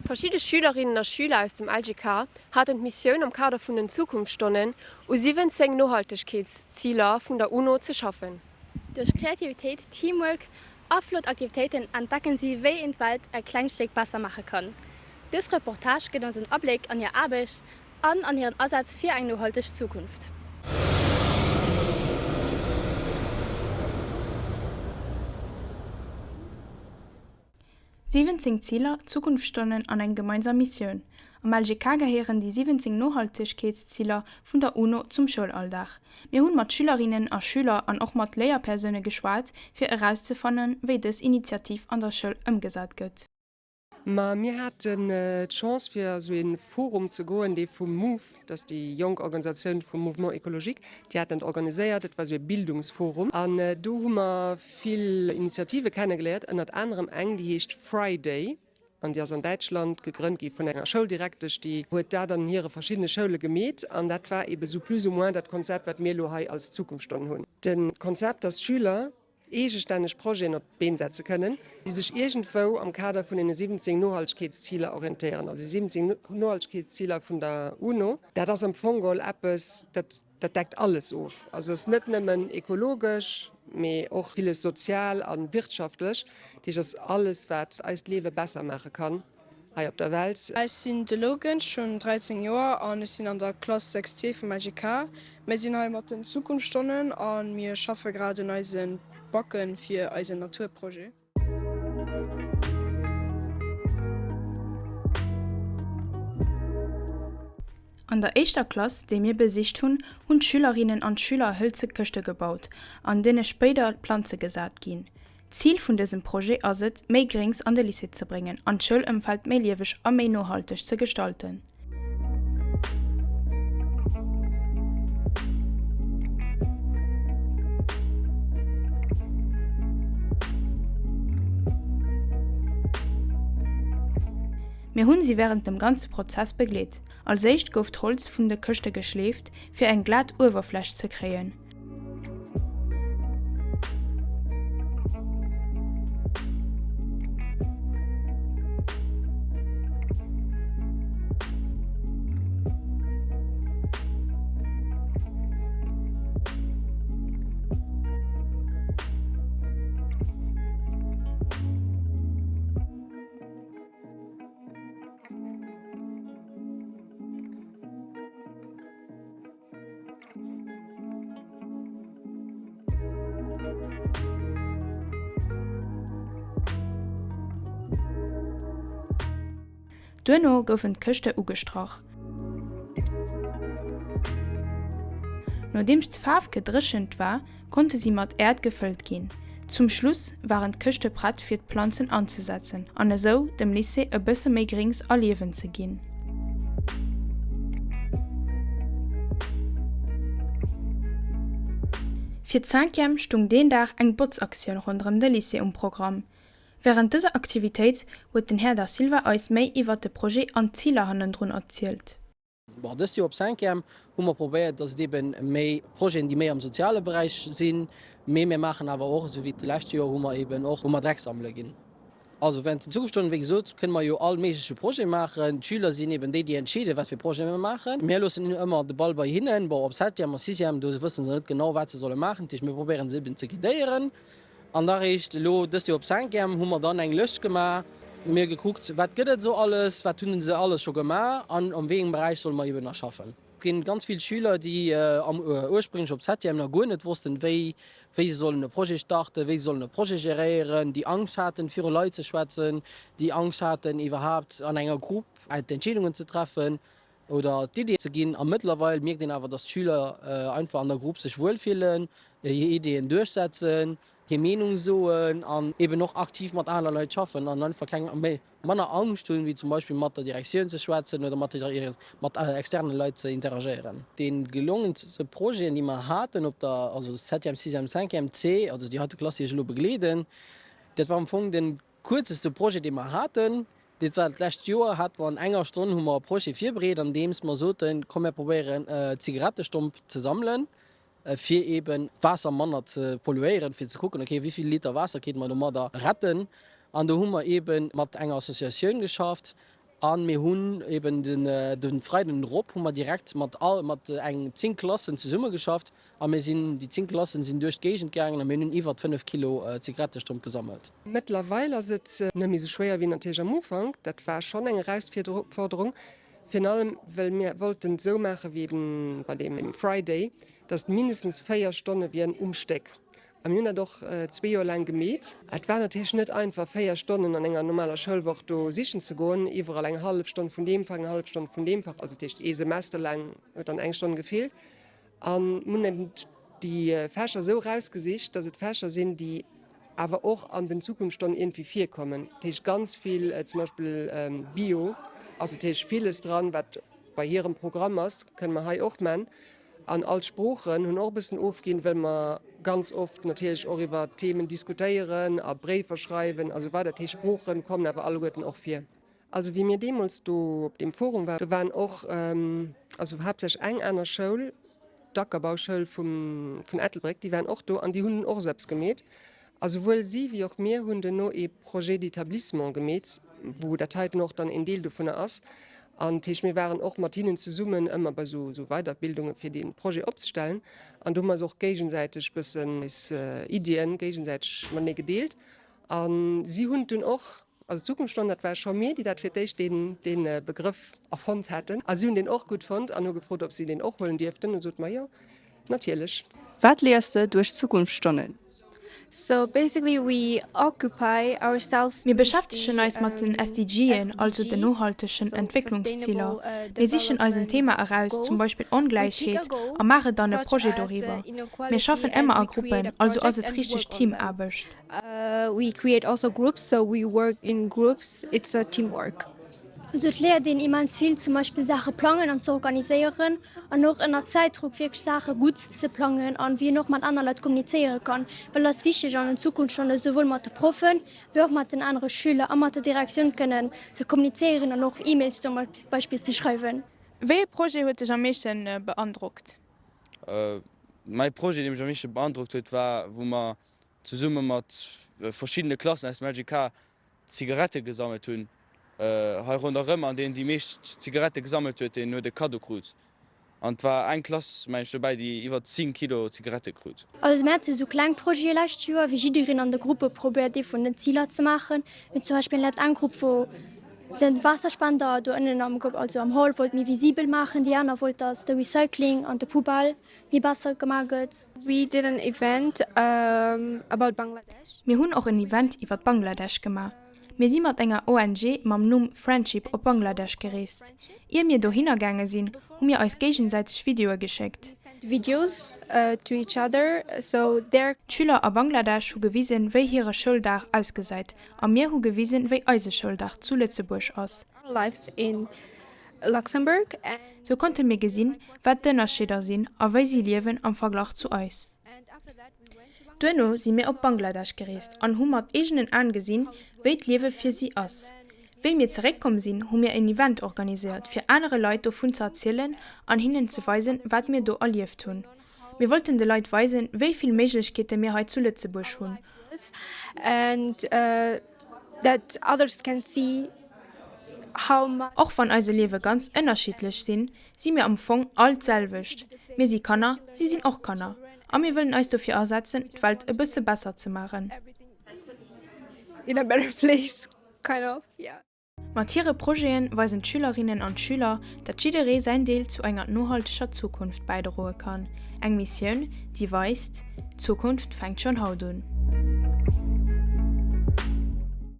Verschidde Schülerinnen a Schüler aus dem LGK haten d'Missioun am Kader vun den Zukunftsstonnen u 17 Nohaltegkeetsziler vun der UNO ze schaffen. Duerch Kreativitéit, Teamwork a flott Aktivitéiten entdecken si wéi een d'Welt e klengt Stéck besser maache kann. Dës Reportage gëtt ons en Abléck an hir Aarbecht an an hiren Asaz fir eng nohalteg Zukunft. 17 Ziler, Zukunftsstonnen an eng gemeinsam Missioun. Am LGK gehéieren déi 17 Nohaltegkeetsziler vun der UNO zum Schoulalldag. Mir hunn mat Schülerinnen a Schüler an och mat Léierpersoune geschwat, fir erauszefannen, wéi dës Initiativ an der Schoul ëmgesat gëtt. Ma mir haten d'Chance fir a sou ee Forum ze goen, dee vum Move, dat ass déi jonk Organisatioun vum Mouvement Ecologique, déi haten dat organiséiert. Et war sou ee Bildungsforum an do hu mer vill Initiative kennegeléiert, ënnert anerem eng, déi heescht Fry Day an déi ass an Däitschland gegrënnt gi vun enger Schouldirektesch, déi huet dat an hire verschiddene Schoule gemeet an dat war eebe sou plus ou moins dat Konzept, wat mir elo hei als Zukunftsstonn hunn. De Konzept, dass Schüler eegestänneg Projeten op d'Been setze kënnen, déi sech iergendwou am Kader vun deene 17 Nohaltegkeetsziler orientéieren, also déi 17 Nohaltegkeetsziler vun der UNO. Dat ass am Fong geholl eppes, dat dat deckt alles of. Also ass net nëmmen ekologesch, mee och villes sozial a wirtschaftlech. Dat heescht, ass alles, wat eist Liewe besser maache kann hei op der Welt. Ech sinn de Logan, ech hunn 13 Joer an ech sinn an der Klass 6 C vum LGK. Mir sinn hei mat den Zukunftsstonnen a mir schaffe grad un eise Backen fir eisen Naturprojet. An der éischter Klass, déi mir besicht hunn, hunn d'Schülerinnen an d'Schüler hëlze Këschte gebaut, an deene spéider Planze gesat ginn. D'Zil vun dësem Projet ass et, méi Gréngs an de Lycée ze bréngen an d'Schoulëmfeld méi lieweg a méi nohalteg ze gestalten. Mir hunn si wärend dem ganze Prozess begleet. Als éischt gouf d'Holz vun de Këschte geschleeft, fir eng glat Uewerfläch ze kréien. Duerno goufen d'Këschte ugestrach. Nodeems d'Faarf gedréchent war, konnte si mat Äerd gefëllt ginn. Zum Schluss waren d'Këschte prett fir d'Planzen anzesetzen an esou dem Lycée e bësse méi Grings a Liewen ze ginn. Fir d'Cinquième stung deen Dag eng Botzaktioun ronderëm de Lycée um Programm. Wärend dëser Aktivitéit huet den Här Da Silva eis méi iwwert de Projet an d'Ziler hannendrun erzielt. Bon, dëst Joer op Cinquième hu mer probéiert, dass et eebe méi Projeten, déi méi am soziale Beräich sinn, mee mir maachen awer och, esou wéi d'lescht Joer hu mer eeben och, wou mer Dreck sammele ginn. Also während den Zukunftsstonnen, wéi gesot, kënne mer jo all méigleche Projet maachen. D'Schüler sinn eeben déi, déi entscheeden, wat fir Projete mer maachen. Mir loossen ëmmer de Ball bei hinnen. Bon, op Septième a Sixième, do wësse se net genau, wat se solle maachen. Dat heescht, mir probéieren se eeben ze guidéieren. An da réischt elo dëst Joer op Cinquième hu mer dann eng Lëscht gemaach. Mir hu gekuckt, wat gëtt et esou alles, wat hunn se alles scho gemaach an am wéi engem Beräich solle mer eben nach schaffen. Et ginn ganz vill Schüler, déi am ursprénglech op Septième nach guer net wossten, wéi wéi se sollen e Projet starten, wéi se sollen e Projet geréieren, déi Angscht haten, viru Leit ze schwätzen, déi Angscht haten, iwwerhaapt an enger Grupp d'Entscheedungen ze treffen. Oder d'Idee ze ginn. A mëttlerweil mierkt een awer, dass d'Schüler einfach an der Grupp sech wuel fillen, hir Ideeën duerchsetzen, hir Meenung soen an eben och aktiv mat aner Leit schaffen an einfach keng méi manner Angscht hunn, wéi zum Beispill mat der Direktioun ze schwätzen oder mat mat externe Leit ze interagéieren. Dee gelongenste Projeten, déi mer haten op der, also Septième, Sixième, Cinquième C, also déi heite Klass, déi ech elo begleeden, dat war am Fong de Kuerzeste Projet, dee mer haten, dat war d'lescht Joer, hate mer an enger Stonn hu mer e Projet virbereet, andeems mer soten, komm mir probéieren Zigarettestomp ze sammelen, fir eeben d'Waasser manner ze polluéieren, fir ze kucken, okay, wéi vill Liter Waasser kéinte mer domadder retten. An do hu mer eebe mat enger Associatioun geschafft. A mir hunn eben de Freiden drop hu mer direkt mat all, mat eng 10 Klassen zesummegeschafft a mir sinn, déi 10 Klassen sinn duerch d'Géigend gaangen a mir hunn iwwert 5 Kilo Zigarettestrëmp gesammelt. Mëttlerweil ass et net méi esou schwéier wéi natierlech am Ufank. Dat war schonn eng Erausforderung, virun allem well mir wollten et esou maache wéi eben bei deem Friday, dass et mindestens 4 Stonne wieren um Stéck. A mir hunn dat och zwee Joer laang gemeet. Et war natierlech net einfach, 4 Stonnen an enger normaler Schoulwoch do sichen ze goen, iwwerall eng hallef Stonn vun deem Fach, eng hallef Stonn vun deem Fach, also dat heescht ee Semester laang huet dann eng Stonn gefeelt. A mir hunn eben déi Fächer esou erausgesicht, datt et Fächer sinn, déi awer och an den Zukunftsstonnen iergendwéi virkommen. Dat heescht ganz vill, zum Beispill Bio ass natierlech villes dran, wat bei hirem Programm ass, kënne mer hei och man. An all d'Sproochen hunn och e bëssen ofginn, well mer ganz oft natierlech och iwwer Themen diskutéieren a Bréifer schreiwen a sou weider. Dat heescht, d'Sprooche kommen awer alleguerten och vir. Also wéi mir deemools do op deem Forum waren, do waren och, also haaptsächlech eng aner Schoul, d'Ackerbauschoul vum, vun Ettelbréck, déi waren och do an déi hunn och esou eppes gemeet. A souwuel si wéi och mir hunn duerno ee Projet d'établissement gemeet, wou dat heiten och dann een Deel dovunner ass. An dat heescht, mir waren och mat hinnen zesummen ëmmer bei esou Weiderbildunge fir dee Projet opzestellen. An do hu mer eis och géigesäiteg bëssen eis Iddien géigesäiteg matenee gedeelt. A si hunn dunn och, also d'Zukunftsstonn, dat war scho mir, déi dat fir d'éischt deen dee Begrëff erfonnt haten. A si hunn deen och gutt fonnt an hu gefrot, ob si deen och huelen dierften. An sot mer, jo, natierlech. Wat léiers de duerch d'Zukunftsstonnen? So basically we occupy ourselves Mir beschäftegen eis mat den SDGen, also den nohaltegen Entwécklungsziler. Mir sichen eis en Thema eraus, zum Beispill Ongläichheet, a maache dann e Projet doriwwer. Mir schaffen ëmmer a Gruppen, also ass et richteg Teamaarbecht. We create also groups, so we work in groups, it's a teamwork. Also et léiert een immens vill, zum Beispill Saache plangen an ze organiséieren an och ënner Zäitdruck wierklech Saache gutt ze plangen an wéi een och mat aner Leit kommunizéiere kann, well et ass wichteg an den Zukunft schonn esouwuel mat de Proffen, wéi och mat den anere Schüler a mat der Direktioun kënnen ze kommunizéieren an och E-Mails zum Beispill ze schreiwen. Wéi ee Projet huet dech am meeschten beandrockt? Mäi Projet, dee mech am meeschte beandrockt huet, war wou mer zesumme mat verschiddene Klassen aus dem LGK Zigarette gesammelt hunn hei ronderëm an deen déi meescht Zigarette gesammelt huet, deen huet e Kaddo krut. An et war eng Klass, meng ech, dobäi, déi iwwer 10 Kilo Zigarette krut. Also mir hate sou kleng Projete lescht Joer, wéi jiddereen an de Gruppe probéiert ee vun den Ziler ze maachen. Mir zum Beispill hat eng Grupp wou de Waasserspender do ënnen am, also am Hall wollt méi visibel maachen, déi aner wollt dass de Recycling an de Poubelle méi besser gemaach gëtt. We did an event about Bangladesh. Mir hunn och en Event iwwer Bangladesch gemaach. Mir si mat enger ONG mam Numm Friendship op Bangladesch gereest. Ier mir dohinner gaange sinn, hu mir eis géigesäiteg Videoe geschéckt. D'Schüler a Bangladesch hu gewisen, wéi hire Schouldag ausgesäit a mir hu gewisen, wéi eise Schouldag zu Lëtzebuerg ass. Sou konnte mir gesinn, wat d'Ënnerscheeder sinn a wéi si liewen am Verglach zu eis. Duerno si mir op Bangladesch gereest an hu mat eegenen Aen gesinn, wéi d'Liewe fir si ass. Wéi mir zeréckkomm sinn, hu mir en Event organiséiert, fir anere Leit dovun ze erzielen an hinnen ze weisen, wat mir do erlieft hunn. Mir wollten de Leit weisen, wéi vill Méiglechkeete mir hei zu Lëtzebuerg hunn. Och wann eise Liewe ganz ënnerschiddlech sinn, si mir am Fong all d'selwecht. Mir si Kanner, si sinn och Kanner. A mir wëllen eis dofir asetzen, d'Welt e bësse besser ze maachen. Mat hire Projete weisen d'Schülerinnen an d'Schüler, datt jidderee säin Deel zu enger nohalteger Zukunft bäidroe kann. Eng Missioun, déi weist, D'Zukunft fänkt schonn haut un.